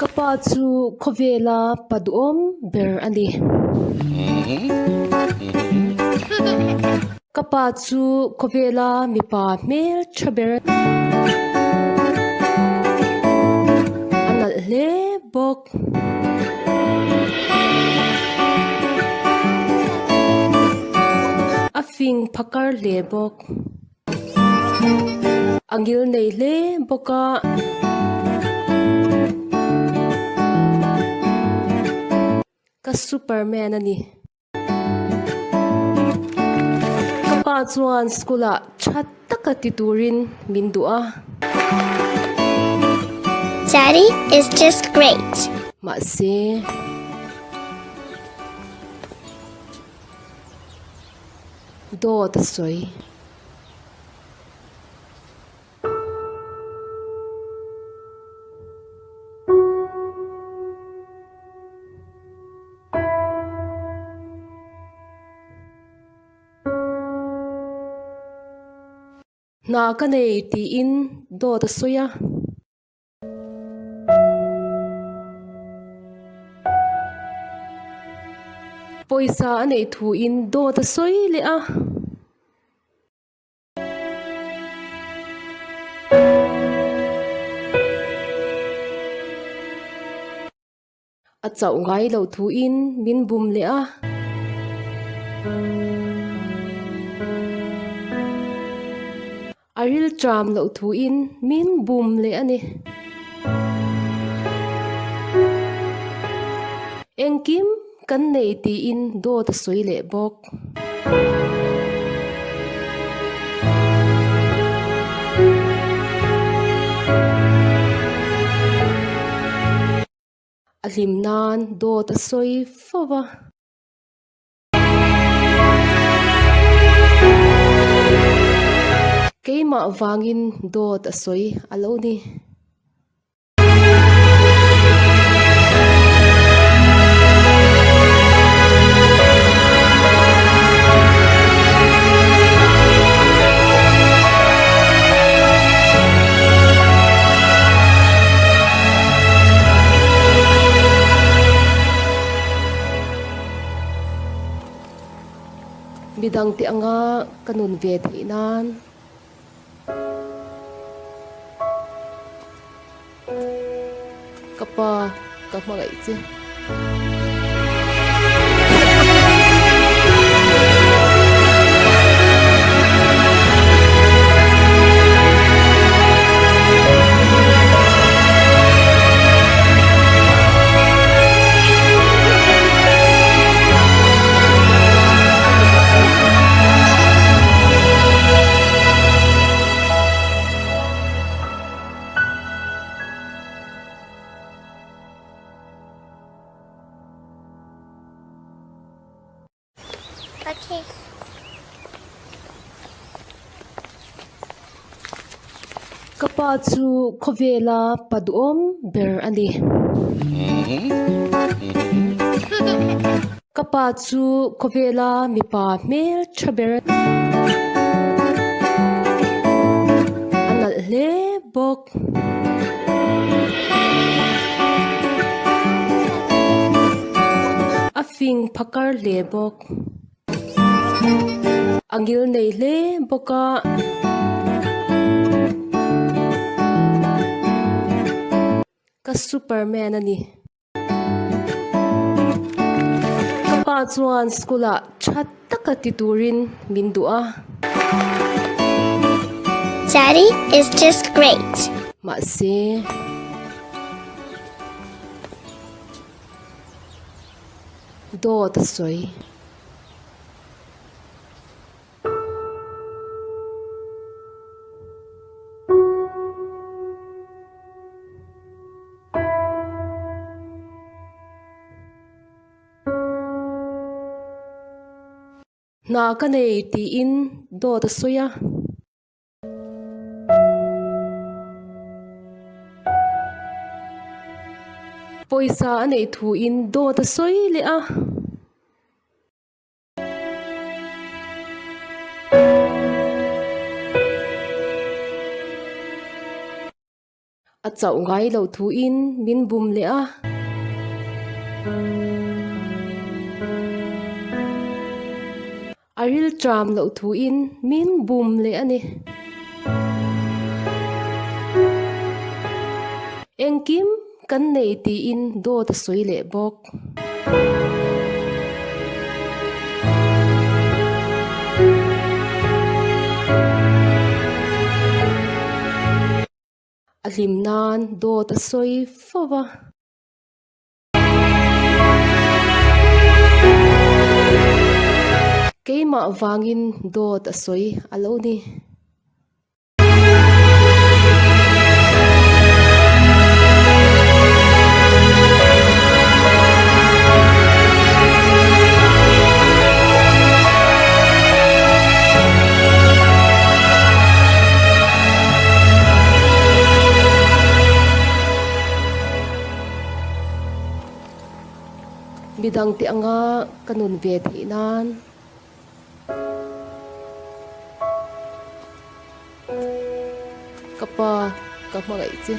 Ka pa chu khawvela pa duhawm ber a ni. Ka pa chu khawvela mipa hmeltha ber a ni. A nalh hle bawk. A fing phakar hle bawk. A ngil nei hle bawk a. Ka Superman a ni. Ka pa chuan school ah tha taka ti turin min duh a. Daddy is just great. Mahse. Dawt a sawi. Hna ka nei tiin dawt a sawi a. Pawisa a neih thuin dawt a sawi leh a. A chauh ngai loh thuin min bum leh a. A ril ṭam loh thuin min bum leh a ni. Engkim kan nei tiin dawt a sawi leh bawk. A hlim nan dawt a sawi fo va. Keimah vangin dawt a sawi a lo ni. Midangte anga ka nun ve theih nan. Ka pa ka hmangaih che. Ka pa chu khawvela pa duhawm ber a ni. Ka pa chu khawvela mipa hmeltha ber a ni. A nalh hle bawk. A fing phakar hle bawk. A ngil nei hle bawk a. Ka Superman a ni. Ka pa chuan school ah tha taka ti turin min duh a. Daddy is just great. Mahse. Dawt a sawi. Hna ka nei tiin dawt a sawi a. Pawisa a neih thuin dawt a sawi leh a. A chauh ngai loh thuin min bum leh a. A ril ṭam loh thuin min bum leh a ni. Engkim kan nei tiin dawt a sawi leh bawk. A hlim nan dawt a sawi fo va. Keimah vangin dawt a sawi a lo ni. Midang te anga ka nun ve theih nan. Ka pa ka hmangaih che.